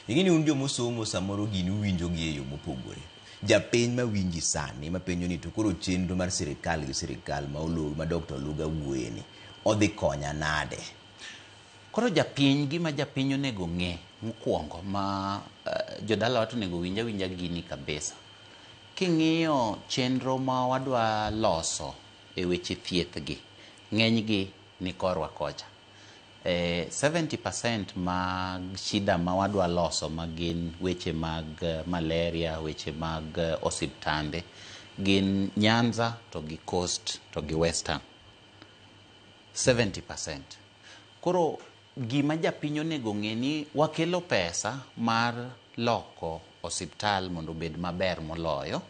Ing'e ni un jomosomo samoro gini uwinjo gi e yo mopogore. Japiny mawinji sani mapenjo ni to koro chenro mar sirikal gi sirikal ma Olu, ma Dr. Oluga wuoye ni odhi konya nade? Koro japiny, gima japiny onego ng'e mokwongo ma jodalawa to onego winj awinja gini kabisa. King'iyo chenro ma wadwa loso e weche thieth gi, ng'eny gi ni korwa kocha. 70% mag shida ma wadwa loso ma gin weche mag malaria, weche mag osiptande, gin Nyanza to gi Coast to gi Western. 70%. Koro gima japiny onego ng'e ni wakelo pesa mar loko osiptal mondo obed maber moloyo,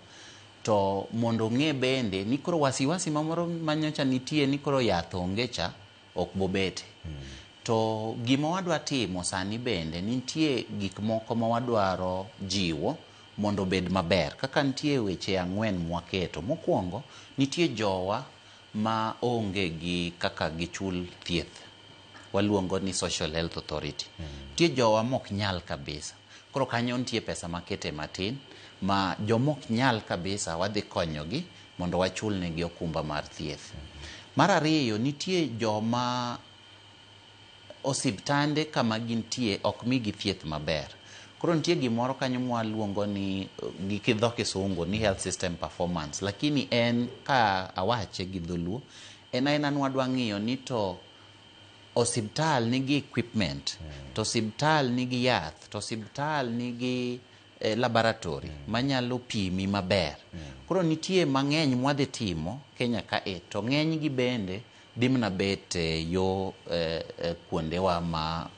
to mondo ong'e bende ni koro wasiwasi mamoro manyocha nitie ni koro yath onge cha ok bobete. To gima wadwa timo sani bende nitie gik moko ma wadwaro jiwo mondo obed maber. Kaka nitie weche 4 mwaketo. Mokwongo, nitie jowa ma onge gi kaka gichul thieth. Waluongo ni Social Health Authority. Nitie jowa mok nyal kabisa. Koro kanyo nitie pesa makete matin ma jomok nyal kabisa wadhi konyogi mondo wachulnegi okumba mar thieth. Mar ariyo, nitie joma osiptande kama gintie ok migi thieth maber. Koro nitie gimoro kanyo mwaluongo ni gi dho kisungu ni health system performance, lakini en ka awache gi dholuo, en aena ni wadwa ng'iyo ni to osiptal nigi equipment, to osiptal nigi yath, to osiptal nigi laboratory manyalo pimi maber. Koro nitie mang'eny mwadhi timo Kenya kae, to ng'eny gi bende dhi mana bet yo kuondewa ma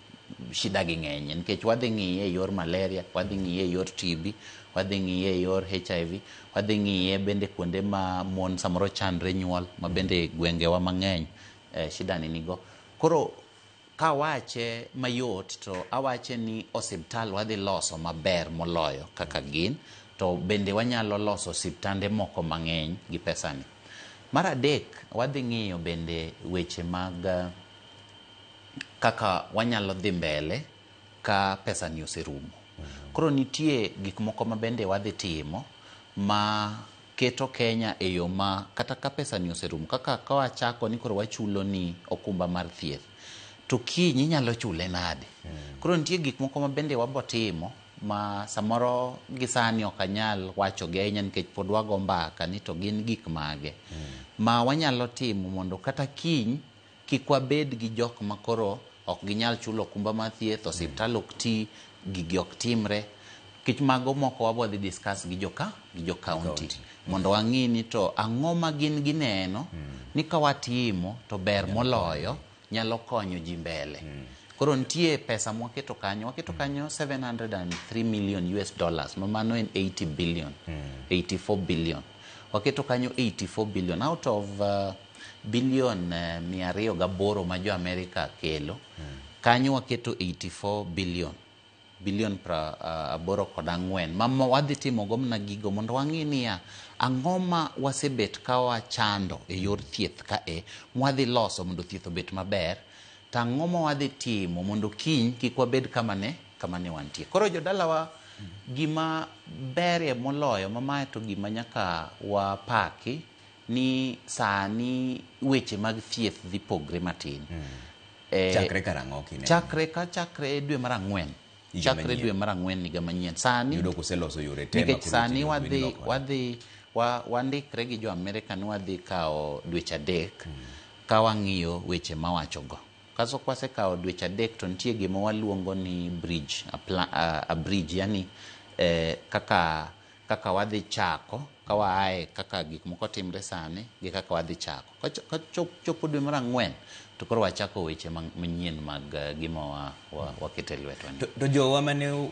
shida gi ng'enye, nikech wadhi ng'iye e yor malaria, wadhi ng'iye e yor TB, wadhi ng'iye e yor HIV, wadhi ng'iye bende kuonde ma mon samoro chandre nyuol, ma bende gwengewa mang'eny shida ni nigo. Koro kawache mayot to awache ni osiptal wadhi loso maber moloyo kaka gin, to bende wanyalo loso osiptande moko mang'eny gi pesani. Mar adek, wadhi ng'iyo bende weche mag kaka wanyalo dhi mbele ka pesani oserumo. Koro nitie gik moko ma bende wadhi timo ma keto Kenya e yo ma kata ka pesani oserumo, kaka ka wachako ni koro wachulo ni okumba mar thieth, to kiny inyalo chule nade? Koro nitie gik moko ma bende wabo timo ma samoro gi sani ok anyal wacho gi ahinya nikech pod wago mbaka ni to gin gik mage ma wanyalo timo mondo kata kiny kik wabed gi jok ma koro ok ginyal chulo okumba mar thieth, osiptal ok ti, gigi ok timre. Nikech mago moko wabo dhi discuss gi joka gi jo county mondo wang'i ni to ang'o ma gin gineno ni ka watimo to ber moloyo nyalo konyo ji mbele. Koro nitie pesa mwaketo kanyo, waketo kanyo 703 million US dollars, ma mano en 80 billion, 84 billion. Waketo kanyo 84 billion out of billion 208 ma jo Amerika kelo. Kanyo waketo 84 billion. Billion 84 ma wadhi timo go mana gigo mondo wang'i niya ang'o ma wasebet ka wachando e yor thieth kae mwadhi loso mondo thieth obet maber, to ang'o ma wadhi timo mondo kiny kik wabed kama ne wantie. Koro jodalawa, gima berie moloyo ma mae to gima nyaka wapaki ni sani weche mag thieth dhi pogre matin. Chakre karang'o kineno? Chakre dwe mar 4. Chakre dwe mar 4 higa manyien. Sani yudo kuseloso yore te nikech sani wadhi wandikre gi jo Amerika ni wadhi kawo dweche 3 ka wang'iyo weche mawachogo. Kaso kwasekawo dweche 3 to nitie gima waluongo ni bridge, a bridge, yani kaka wadhi chako ka waaye kaka gik moko timre sani gi kaka wadhi chako. Ka chopo dwe mar 4 to koro wachako weche manyien mag gima wakete lwetwa ni. To jowa mane